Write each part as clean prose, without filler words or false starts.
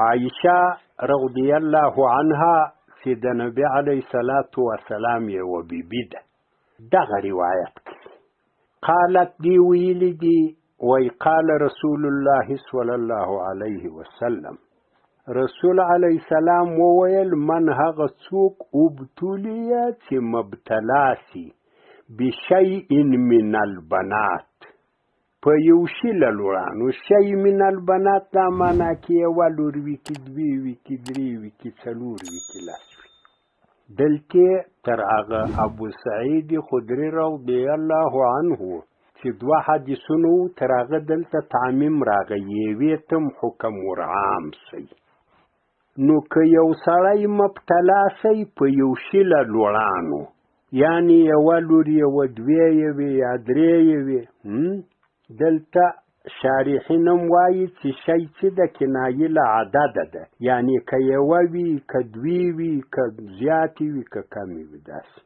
عائشه رضی الله عنها چې د نبی علیه الصلاة والسلام یوه بیبي ده، دغه روایت کوي. قالت، دی ویلي دي، وای قال رسول الله صلی الله علیه وسلم، رسول علیه السلام وویل، من هغه څوک ابتلیه چې مبتلا سي بشیء من البنات، په یو شي له لوړانو. شی من البنات دا معنا کې یوه لور وي، کې دوې وي، کې درې وي، کې څلور وي، کې لس وي. دلته تر هغه ابو سعید خدري رضی الله عنه چې دوه حدیثونه وو، تر هغه دلته تعمیم راغی، یوې ته هم حکم ورعام سي. نو که یو سړی مبتلا سي په یو شي له لوړانو، یعنی یوه لور یوه، دوې یوې یا درې یوې، دلته شارحین هم وایي چې شی چې د کنایې له عدده ده، یعنی که یوه وي، که دوې وي، که زیاتې وي، که کمې وي، داسې.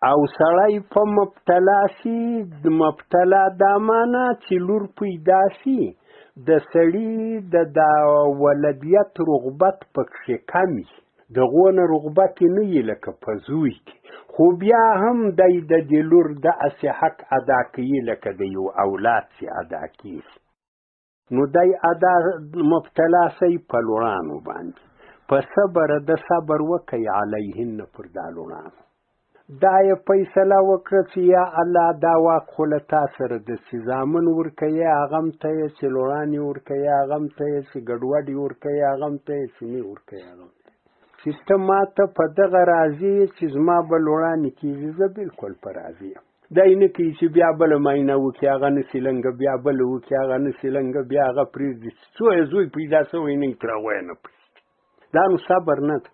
او سړی په مبتلا سي، د مبتلا دا معنا چې لور پیدا سي، د سړي د دا ولدیت رغبت پکښې کم وي، د غو نه رغبت یې نه وي لکه په زوی کې، خو بیا هم دی د دې لور داسې حق ادا کوي لکه د یو اولاد چې ادا کېږي. نو دی ادا مبتلا سي په لوړانو باندې، په صبر د صبر وکئ علیهن پر دا لوړانو. دا یې فیصله وکړه چې یا الله دا واک خو له تا سره ده، چې زامن ورکوې هغه هم ته یې، چې لوړانې ورکوې هغه هم ته یې، چې ګډوډې ورکوې هغه هم ته یې، چې نه ورکوې هغه هم ته یې، چې ته ما ته په دغه راضي یې چې زما به لوړانې کېږي، زه بالکل په راضي یم. دا یې نه کوي چې بیا بله معاینه وکړي، هغه نه سي لنګه، بیا بله وکړي، هغه نه سي لنګه، بیا هغه پرېږدي چې څو یې زوی پیدا سوی نه وي، تر هغو یې نه پرېږدي. دا نو صبر نه ده.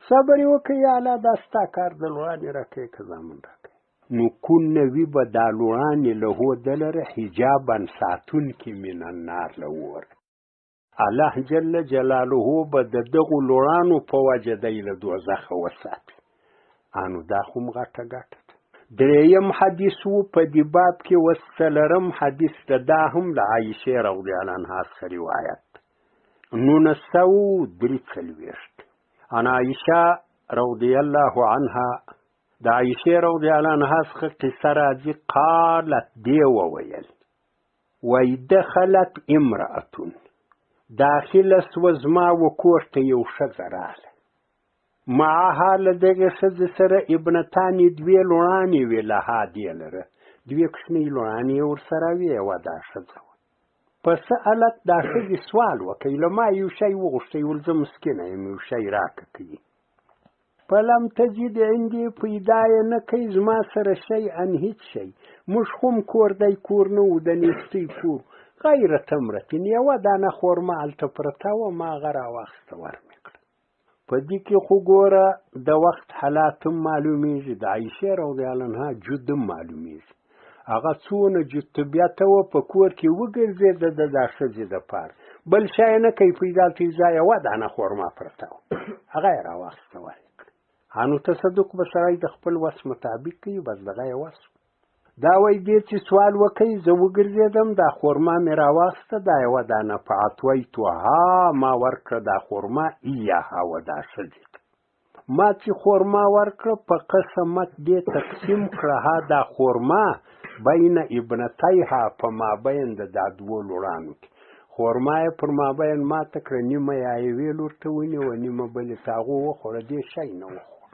صبر یې وکړي، یا الله دا ستا کار د لوړانې راکوې که زامن راکوې. نو کون وي به دا لوړانې له ده لره حجابا ساتونکي من النار له اور. الله جل جلاله به د دغو لوړانو په وجه دی له دوزخه وساتي. انو دا خو هم غټه ګټه ده. درېیم حدیث و په دې باب کې، اوس څلورم حدیث ده، دا هم له عایشې رضی الله عنها څخه روایت ده، 1943. عن عایشه رضی الله عنها، د عایشې رضی الله عنها څخه قصه راځي، قالت، دې وویل، وای دخلت امرأة، داخله سوه زما و کور ته یو ښځه راغله، معها له دغې ښځې سره ابنتانې دوې لوڼانې وې، لها دې لره دوې کوچنۍ لوڼانې یې ورسره وې، یوه دا ښځه وه. په سألت، دا ښځې سوال وکړي، له ما یو شی وغوښتی، ول زه مسکینه یم، یو شی راکه کوي. فلم تجد عندي، پیدا یې نه کوي زما سره شیئا هیڅ شی. موږ خو هم کور دی کور نه و، د نیستۍ کور، غیر تمرتین، یوه دانه خورما هلته پرته وه، ما هغه راواخیسته ورمې کړه. په دې کې خو ګوره د وخت حالات هم معلومیږي، د عایشې رضی الله عنها جود هم معلومیږي. هغه څونه جود طبیعته وه، په کور کې وګرځېده د دا ښځې دپاره، بل شی یې نه کوي پیدا، هلته یو ځای یوه دانه خورما پرته وه، هغه یې راواخیسته ورې کړه. انو تصدق به سړی د خپل وس مطابق کوي، بس دغه یې وس. دا وایي دې چې سوال وکړي، زه وګرځېدم، دا خورما مې راواخیسته، دا یوه دانه، فعطویتها، ما ورکړه دا خورما ایاها و دا ښځې ته. ما چې خورما ورکړه، په قسمت دې تقسیم کړه ها دا خورما بین ابنتیها، په مابین د دا دوو لوړانو کې. خورما یې پر مابین ماته کړه، نیمه یې یوې لور ته ونیوه، نیمه بلې ته، هغو وخوړه، دې شی نه وخوړ.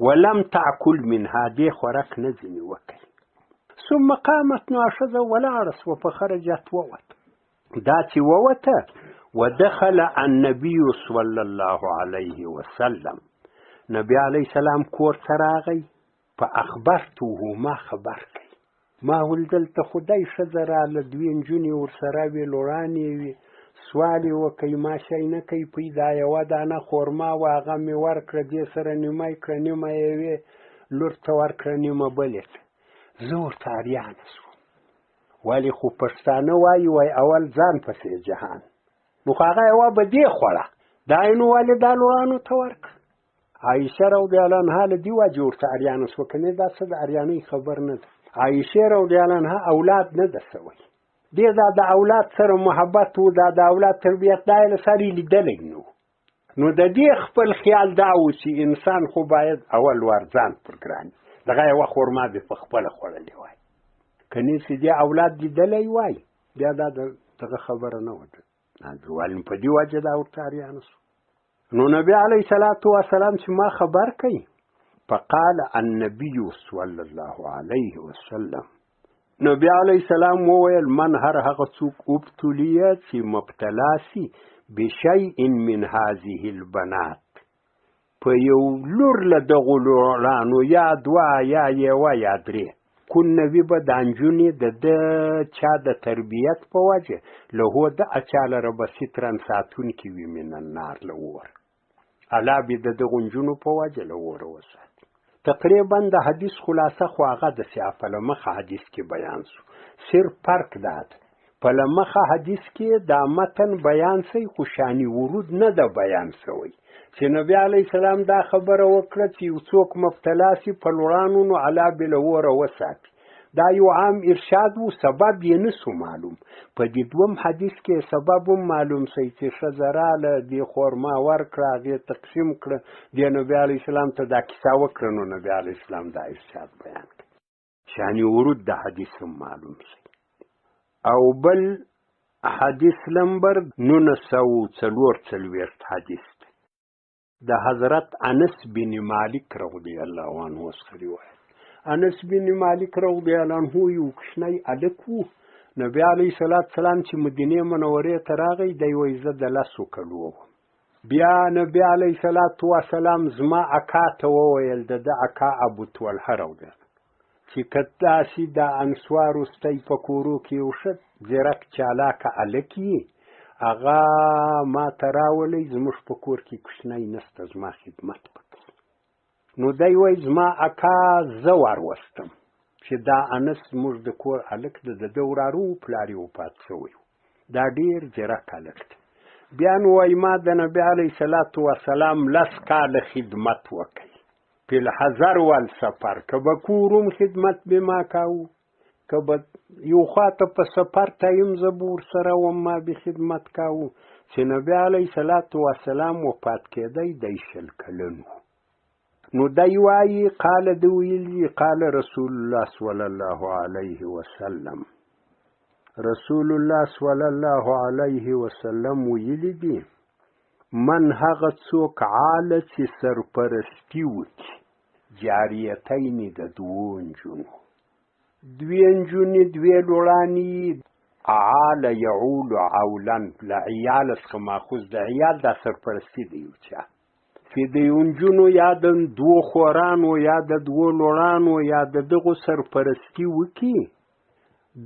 ولم تاکل منها، دې خوراک نه ځینې وکړي. ثم قامت، نو ښځه ولاړه سوه، فخرجت ووته. دا چې ووته، ودخل النبي صلی الله علیه وسلم، نبی علیه السلام کور ته راغی، فاخبرته، ما خبر کړ، ما ول دلته خدای ښځه راله، دوې نجونې ورسره وې، لوړانې وې، سوال یې وکړ، ما شی نه کوي پیدا، یوه دانه خورما وه، هغه مې ورکړه، دې سره نیمه یې کړه، نیمه یې یوې لور ته ورکړه، نیمه بلې ته. زه ورته اریانه سوم. ولې خو پښتانه وایي، وای اول ځان پسې جهان، نو خو هغه یوه به دې خوړه، دا یې نو ولې دا لوړانو ته ورکړه؟ عایشه رضی الله عنها له دې وجې ورته اریانه سوه، که نه دا څه د اریانۍ خبر نه ده. عایشې رضی الله عنها اولاد نه ده سوی، دې دا د اولاد سره محبت و، دا د اولاد تربیت، دا یې له سړي لیدلی نه. نو د دې خپل خیال دا و چې انسان خو باید اول وار ځان پر ګران، دغه یوه خورما به په خپله خوړلې وای، که نه چې دې اولاد لیدلی وای بیا دا دغه خبره نه وه. نو په دې وجه دا ورته اریانه سو. نو نبی علیه الصلاة والسلام چې ما خبر کوي، فقال النبي صلی الله علیه وسلم، نبی علیه السلام وویل من هر هغه څوک ابتلیه چې مبتلا سي بشیء من هذه البنات، په یو لور له دغو لورانو، یا دوه یا یوه یا درې، کون نوي به دا نجونې د ده چا د تربیت په وجه له ده چا لره به سترا ساتونکي وي من النار له اور، الله به د دغو نجونو په وجه له اوره وساتي. تقریبا د حدیث خلاصه خو هغه داسې په له مخه حدیث کې بیان سو، صرف فرق دا ده په له مخه حدیث کې دا متن بیان سوی خو شاني ورود نه ده بیان سوی، چې نبی علیه السلام دا خبره وکړه چې یو څوک مبتلا سي په لوړانو نو الله به له اوره وساتي. دا یو عام ارشاد و، سبب یې نه سو معلوم. په دې دوم حدیث کې سبب هم معلوم سوی چې ښځه راله، دې خورما ورکړه، هغې تقسیم کړه، دې نبی علیه السلام ته دا کیسه وکړه، نو نبی علیه السلام دا ارشاد بیان کړ. شان ورود د حدیث هم معلوم سوی. او بل حدیث لمبر 1944 حدیث دی، د حضرت انس بن مالک رضی الله عنه څخه روایت. انس بن مالک رضی الله عنه یو کوچنی هلک و، نبی علیه الصلاة والسلام چې مدینې منورې ته راغی، دی وایي زه د 10 کلو وم. بیا نبی علیه الصلاة والسلام زما اکا ته وویل، د ده اکا ابو طلحه رضی الله چې که داسې د انصارو ستی په کورو کې یو ښه ځیرک چالاکه هلک یي، هغه ما ته راولئ، زموږ په کور کې کوچنی نسته، زما خدمت وکړي. نو دی وایي زما اکا زه وروستم چې دا انس زموږ د کور هلک ده، د ده وراره و، پلار یې وفات شوی و، دا ډېر ځیرک هلک دی. بیا نو وایي ما د نبي علیه الصلاة والسلام 10 کاله خدمت وکړ، په الحضر والسفر، که به کور هم خدمت به ما کاوه، که به یو خواته په سفر ټایم زه به ورسره وم، ما به خدمت کاوه. چې نبي علیه الصلاة والسلام وفات کېدی دی 20 کلن و. نو دی وایي قال ده ویلي قال رسول الله صلی الله علیه وسلم، رسول الله صلی الله علیه وسلم ویلي دي من هغه څوک عاله چې سرپرستي وکړي جاریتین د دوو نجونو، دوې نجونې دوې لوړانې، عال یعول عولا، له عیال څخه ماخوذ د عیال دا سرپرستي دی یو چا، چې د یو نجونو یا د دوو خورانو یا د دوو لوړانو یا د دغو سرپرستي وکړي،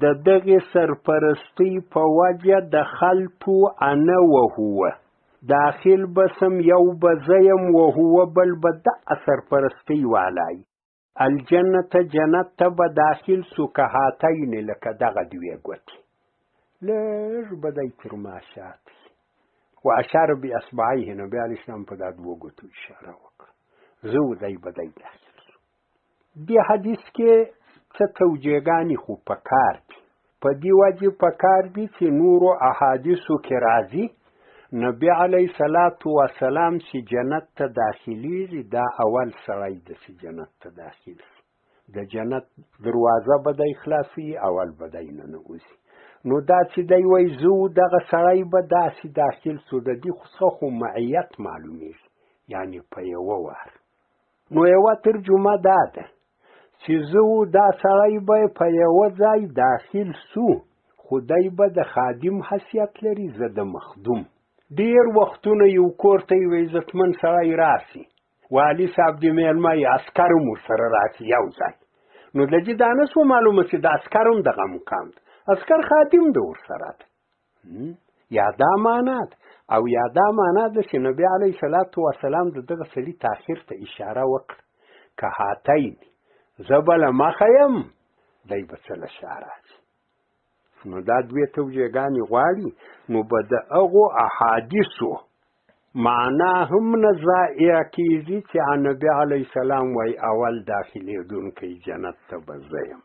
د دغې سرپرستۍ په وجه دخلت انا وهو، داخل به سم، یو به زه یم، وهو بل به دغه سرپرستۍ والا وي، الجنة جنت ته به داخل سو کهاتین لکه دغه دوې ګوتې، لږ به دی تر ما شاته. و اشار باصبعیه، نبی علیه السلام په دا دوو ګوتو اشاره وکړه، زه و دی به دی داخل سو. دې حدیث کې څه توجیهګانې خو پکار دي، په دې وجې پکار دي چې نورو احادیثو کې راځي نبی علیه الصلاة والسلام چې جنت ته داخلیږي دا اول سړی ده چې جنت ته داخل سي، د جنت دروازه به دی خلاصوي، اول به دی ننوځي. نو دا چې دی وایي زه و دغه سړی به داسې داخل سو، د دې خو څخه خو معیت معلومیږي، یعنې په یوه وار. نو یوه ترجمه دا ده چې زه و دا سړی به په یوه ځای داخل سو، خو دی به د خادم حیثیت لري، زه د مخدوم. ډېر وختونه یو کور ته یو عزتمن سړی راسي، والي صاحب دې مېلمه یې، عسکر هم ورسره راسي یو ځای، نو د دې دا نه سوه معلومه چې د عسکر هم دغه مقام ده، عسکر خادم ده ورسره ده. یا دا معنا ده، او یا دا معنا ده چې نبی علیه الصلاة والسلام د دغه سړي تاخیر ته اشاره وکړه، که هاتین زه به له مخه یم، دی به څه له شا راځي. نو دا دوې توجیهګانې غواړي، نو به د هغو احادیثو معنا هم نه ضایع کېږي چې نبی علیه السلام وایي اول داخلېدونکی جنت ته به زه یم.